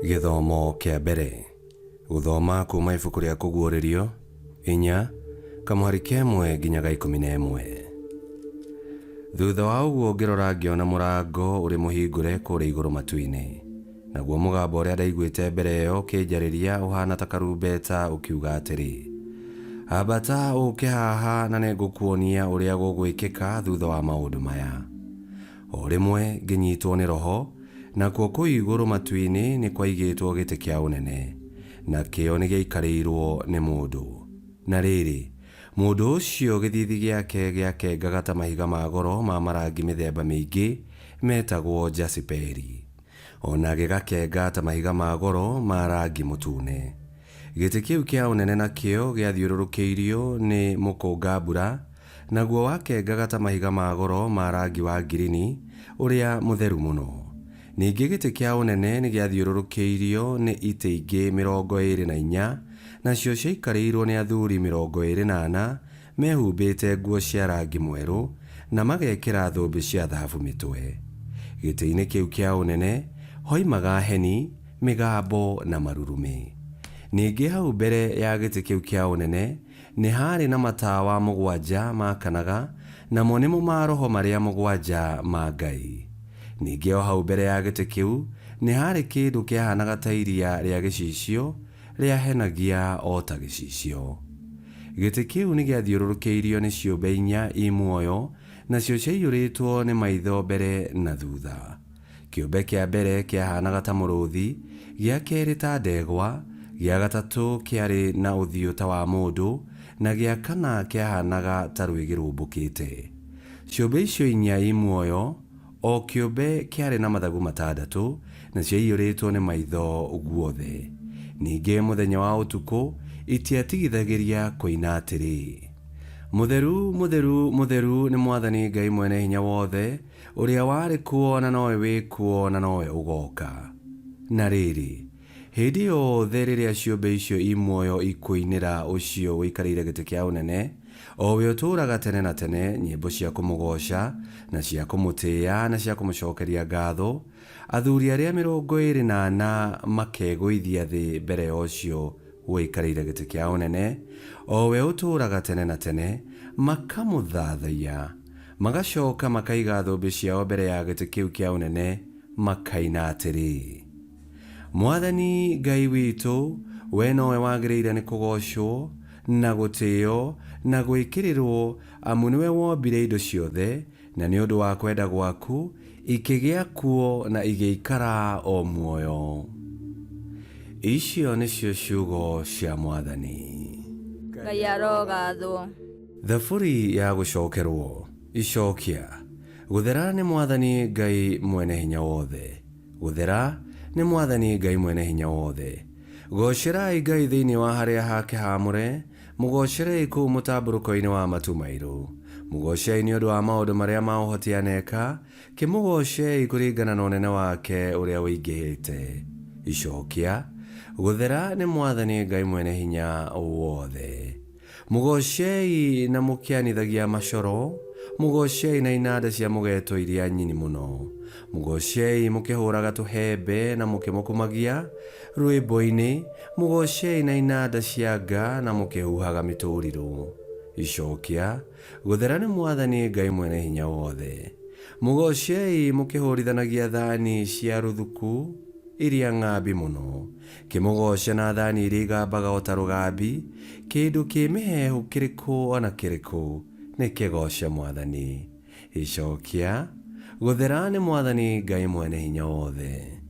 Gĩthomo kĩa mbere. Gũthoma kuma ibuku rĩa Kũguũrĩrio, 4, kamũhari ka ĩmwe nginya ga 11. Thutha wa ũguo ngĩrora ngĩona mũrango ũrĩ mũhingũre kũrĩa igũrũ matu-inĩ. Naguo mũgambo ũrĩa ndaiguĩte mbere ĩyo ũkĩnjarĩria ũhaana ta karumbeta ũkiuga atĩrĩ, Ambata ũũke haha na nĩngũkuonia ũrĩa gũgwĩkĩka thutha wa maũndũ maya. O rĩmwe ngĩnyitwo nĩ Roho, nakuo kũu igũrũ matu-inĩ nĩ kwaigĩtwo gĩtĩ kĩa ũnene, nakĩo nĩgĩaikarĩirwo nĩ mũndũ. Na rĩrĩ, mũndũ ũcio gĩthiithi gĩake gĩakengaga ta mahiga ma goro ma marangi mĩthemba mĩingĩ metagwo jasiperi, o na gĩgakenga ta mahiga ma goro ma rangi mũtune. Gĩtĩ kĩu kĩa ũnene nakĩo gĩathiũrũrũkĩirio nĩ mũkũnga-mbura, naguo wakengaga ta mahiga ma goro ma rangi wa ngirini ũrĩa mũtheru mũno. Ningĩ gĩtĩ kĩa ũnene nĩgĩathiũrũrũkĩirio nĩ itĩ ingĩ 24, nacio ciaikarĩirwo nĩ athuri 24 mehumbĩte nguo cia rangi mwerũ, na magekĩra thũmbĩ cia thahabu mĩtwe. Gĩtĩ-inĩ kĩu kĩa ũnene hoimaga heni, mĩgambo, na marurumĩ. Ningĩ hau mbere ya gĩtĩ kĩu kĩa ũnene Nĩ haarĩ na matawa mũgwanja maakanaga, namo nĩmo maroho marĩa mũgwanja ma Ngai. Ningĩ o hau mbere ya gĩtĩ kĩu nĩ haarĩ kĩndũ kĩahaanaga ta iria rĩa gĩcicio rĩahenagia o ta gĩcicio. Gĩtĩ kĩu nĩgĩathiũrũrũkĩirio nĩ ciũmbe inya i muoyo, nacio ciaiyũrĩtwo nĩ maitho mbere na thutha. Kĩũmbe kĩa mbere kĩahaanaga ta mũrũũthi, gĩa keerĩ ta ndegwa, gĩa gatatũ kĩarĩ na ũthiũ ta wa mũndũ, na gĩa kana kĩahaanaga ta rwĩgĩ rũmbũkĩte. Ciũmbe icio inya i muoyo, o kĩũmbe kĩarĩ na mathagu matandatũ, na ciaiyũrĩtwo nĩ maitho guothe. Ningĩ mũthenya wa ũtukũ itiatigithagĩria kũina atĩrĩ, Mũtheru, mũtheru, mũtheru nĩ Mwathani Ngai Mwene-Hinya-Wothe, Ũrĩa warĩ kuo na nowe wĩ kuo na nowe ũgooka. Na rĩrĩ, hĩndĩ yothe rĩrĩa ciũmbe icio i muoyo ikũinĩra ũcio ũikarĩire gĩtĩ kĩa ũnene, o we ũtũũraga tene na tene, nyĩmbo cia kũmũgooca, na cia kũmũtĩĩa, na cia kũmũcookeria ngaatho, athuuri arĩa 24 makegũithia thĩ mbere ya ũcio ũikarĩire gĩtĩ kĩa ũnene, o we ũtũũraga tene na tene, makamũthaathaiya. Magacoka makaiga thũmbĩ ciao mbere ya gĩtĩ kĩu kĩa ũnene, makaina atĩrĩ, Mwathani Ngai witũ, wee nowe wagĩrĩire nĩ kũgoocwo, na gũtĩo, na gwĩkĩrĩrũo, amu nĩwe wombire indo ciothe, na nĩ ũndũ wa kwenda gwaku ikĩgĩa kuo na igĩikara o muoyo. Icio nĩcio ciugo cia Mwathani. Ngai arogathwo. Thaburi ya gũcokerwo. Icokia. Gũthera nĩ Mwathani Ngai Mwene-Hinya-Wothe. Gũthera nĩ Mwathani Ngai Mwene-Hinya-Wothe. Goocerai Ngai thĩinĩ wa harĩa hake haamũre, mũgoocerei kũu mũtambũrũko-inĩ wa matu mairũ. Mũgoocei nĩ ũndũ wa maũndũ marĩa ma ũhoti aneka, kĩmũgoocei kũringana na ũnene wake ũrĩa ũingĩhĩte. Icokia. Gũthera nĩ Mwathani Ngai Mwene-Hinya-Wothe. Mũgoocei na mũkĩanithagia macoro, mũgoocei na inanda cia mũgeeto iria nyini mũno. Mũgoocei mũkĩhũũraga tũhembe na mũkĩmũkumagia rwĩmbo-inĩ, mũgoocei na inanda cia nga na mũkĩhuhaga mĩtũrirũ. Icokia, Gũthera nĩ Mwathani Ngai Mwene-Hinya-Wothe. Mũgoocei mũkĩhũũrithanagia thaani cia rũthuku iria ng'ambi mũno. Kĩmũgooce na thani iria igambaga o ta rũgambi, kĩndũ kĩ mĩheehũ kĩrĩkũ o na kĩrĩkũ, nĩkĩgooce Mwathani. Icokia, Gũthera nĩ Mwathani Ngai Mwene-Hinya-Wothe.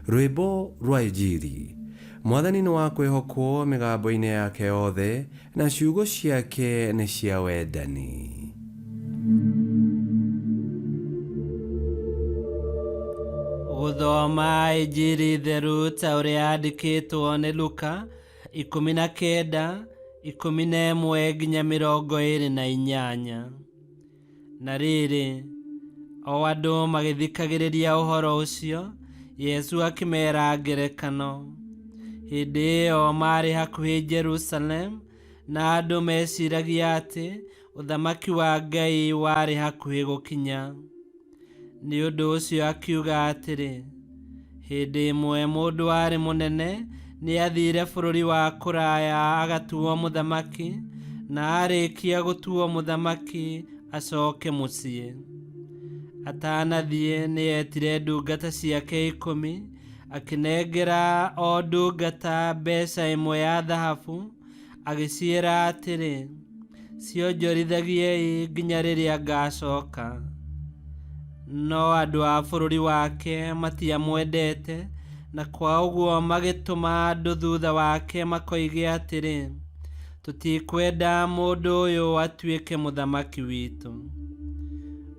Rwĩmbo rwa Injiri. Mwathani nĩ wa kwĩhokwo mĩgambo-inĩ yake yothe, na ciugo ciake nĩ cia wendani. Gũthoma Injiri theru ta ũrĩa yandĩkĩtwo nĩ Luka 19, 11 nginya 28. Na rĩrĩ, o andũ magĩthikagĩrĩria ũhoro ũcio, Yesu akĩmeera ngerekano. Hĩndĩ ĩyo maarĩ hakuhĩ Jerusalemu, na andũ meeciragia atĩ Ũthamaki wa Ngai warĩ hakuhĩ gũkinya. Nĩ ũndũ ũcio akiuga atĩrĩ, Hĩndĩ ĩmwe mũndũ warĩ mũnene nĩathiire bũrũri wa kũraya agatuo mũthamaki, na arĩkia gũtuo mũthamaki acoke mũciĩ. Atanathiĩ nĩetire ndungata ciake 10, akĩnengera o ndungata mbeca ĩmwe ya thahabu, agĩciĩra atĩrĩ, cionjorithagiei nginya rĩrĩa ngacoka. No andũ a bũrũri wake matiamwendete, na kwa ũguo magĩtũma andũ thutha wake makoige atĩrĩ, tũtikwenda mũndũ ũyũ atuĩke mũthamaki witũ.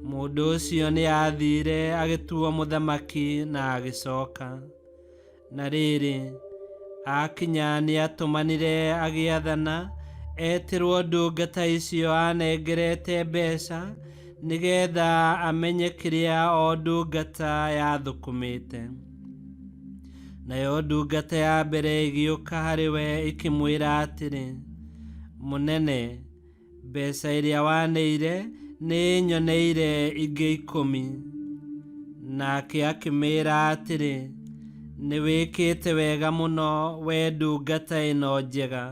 Mũndũ ũcio nĩathiire agĩtuo mũthamaki na agĩcoka. Na rĩrĩ, akinya nĩatũmanire agĩathana etĩrwo ndungata icio anengerete mbeca, nĩgetha amenye kĩrĩa o ndungata yathũkũmĩte. Nayo ndungata ya mbere ĩgĩũka harĩ we ĩkĩmwĩra atĩrĩ, mũnene, mbeca ĩrĩa waneire nĩĩnyoneire ingĩ 10. Nake akĩmĩĩra atĩrĩ, nĩwĩkĩte wega mũno we ndungata ĩno njega,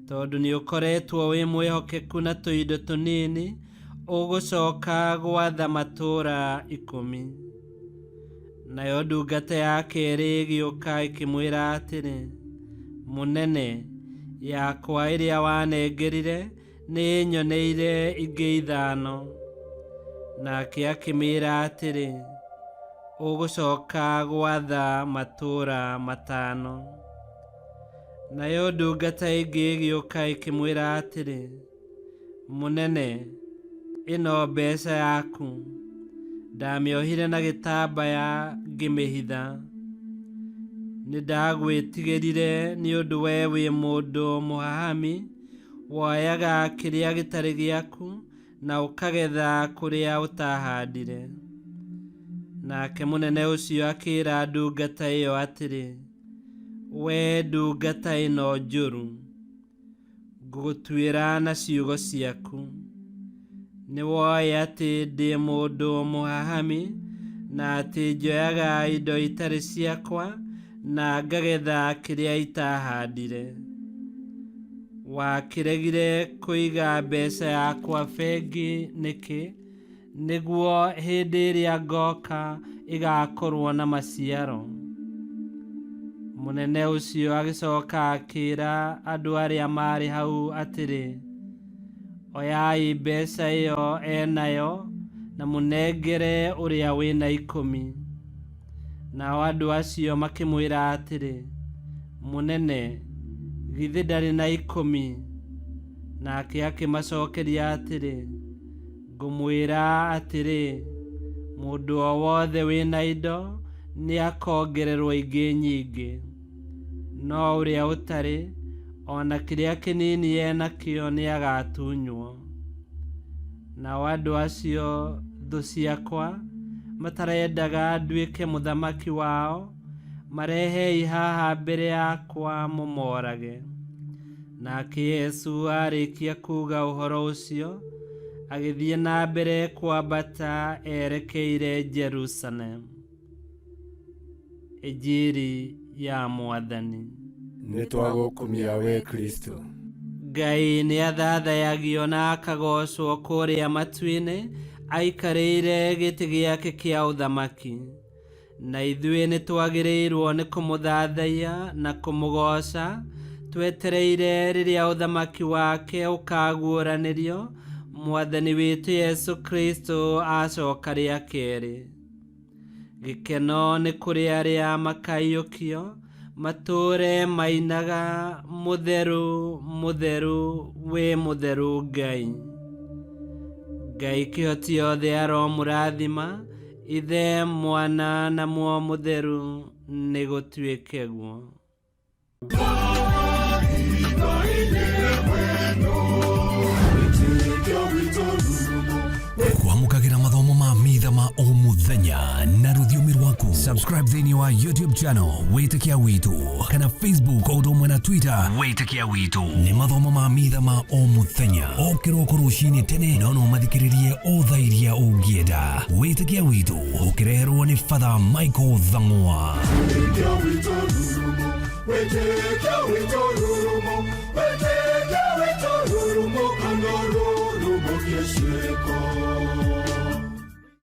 tondũ nĩũkoretwo wĩ mwĩhokeku na tũindo tũnini, ũgũcoka gwatha matũũra 10. Nayo ndungata ya kerĩ ĩgĩũka ĩkĩmwĩra atĩrĩ, mũnene, yakwa ĩrĩa wanengerire nĩĩnyoneire ingĩ 5. Nake akĩmĩĩra atĩrĩ, ũgũcoka gwatha matũũra 5. Nayo ndungata ĩngĩ ĩgĩũka ĩkĩmwĩra atĩrĩ, mũnene, ĩno mbeca yaku, ndamĩohire na gĩtambaya ngĩmĩhitha. Nĩndagwĩtigĩrire nĩ ũndũ we wĩ mũndũ mũhahami, woyaga kĩrĩa gĩtarĩ gĩaku na ũkagetha kũrĩa ũtahandire. Nake mũnene ũcio akĩĩra ndungata ĩyo atĩrĩ, we ndungata ĩno njũru, ngũgũtuĩra na ciugo ciaku. Nĩwoĩ atĩ ndĩ mũndũ mũhahami, na atĩ njoyaga indo itarĩ ciakwa na ngagetha kĩrĩa itahandire. Wakĩregire kũiga mbeca yakwa bengi nĩkĩ, nĩguo hĩndĩ ĩrĩa ngoka ĩgakorwo na maciaro? Mũnene ũcio agĩcoka akĩĩra andũ arĩa maarĩ hau atĩrĩ, oyai mbeca ĩyo enayo na mũnengere ũrĩa wĩna 10. Nao andũ acio makĩmwĩra atĩrĩ, mũnene, githĩ ndarĩ na 10? Nake akĩmacokeria atĩrĩ, ngũmwĩra atĩrĩ, mũndũ o wothe wĩna indo nĩakongererwo ingĩ nyingĩ, no ũrĩa ũtarĩ, ona kĩrĩa kĩnini enakĩo nĩagatunywo. Nao andũ acio thũ ciakwa matarendaga nduĩke mũthamaki wao, marehei haha mbere yakwa mũmorage. Nake Yesu arĩkia kuuga ũhoro ũcio, agĩthiĩ na mbere kwambata erekeire Jerusalemu. Injiri ya Mwathani. Nĩtwagũkumia we Kristo. Ngai nĩathathayagio na akagocwo kũrĩa matu-inĩ, aikarĩire gĩtĩ gĩake kĩa ũthamaki. Na ithuĩ nĩtwagĩrĩirwo nĩ kũmũthathaiya na kũmũgoca, twetereire rĩrĩa ũthamaki wake ũkaguũranĩrio, Mwathani witũ Yesu Kristo acoka rĩa kerĩ. Gĩkeno nĩ kũrĩ arĩa makaiyũkio, matũũre mainaga, mũtheru, mũtheru, wĩ mũtheru Ngai. Ngai kĩhoti othe aromũrathima, Ithe, Mwana na Muoyo Mũtheru, nĩgũtuĩke guo. Kwamũkagĩra Kwĩrorera mathomo ma mitha ma o mũthenya na rũthiomi rwaku. Subscribe thĩinĩ wa YouTube channel Wĩtĩkia Witũ kana Facebook o ũndũ ũmwe na Twitter Wĩtĩkia Witũ. Nĩ mathomo ma mitha ma o mũthenya o kĩroko rũcinĩ tene, no no mathikĩrĩrie o thaa iria ũngĩenda. Wĩtĩkia Witũ ũkĩreherwo nĩ Father Michael Thang'wa. Wĩtĩkia witũ rurumo, wĩtĩkia witũ rurumo, wĩtĩkia witũ rurumo.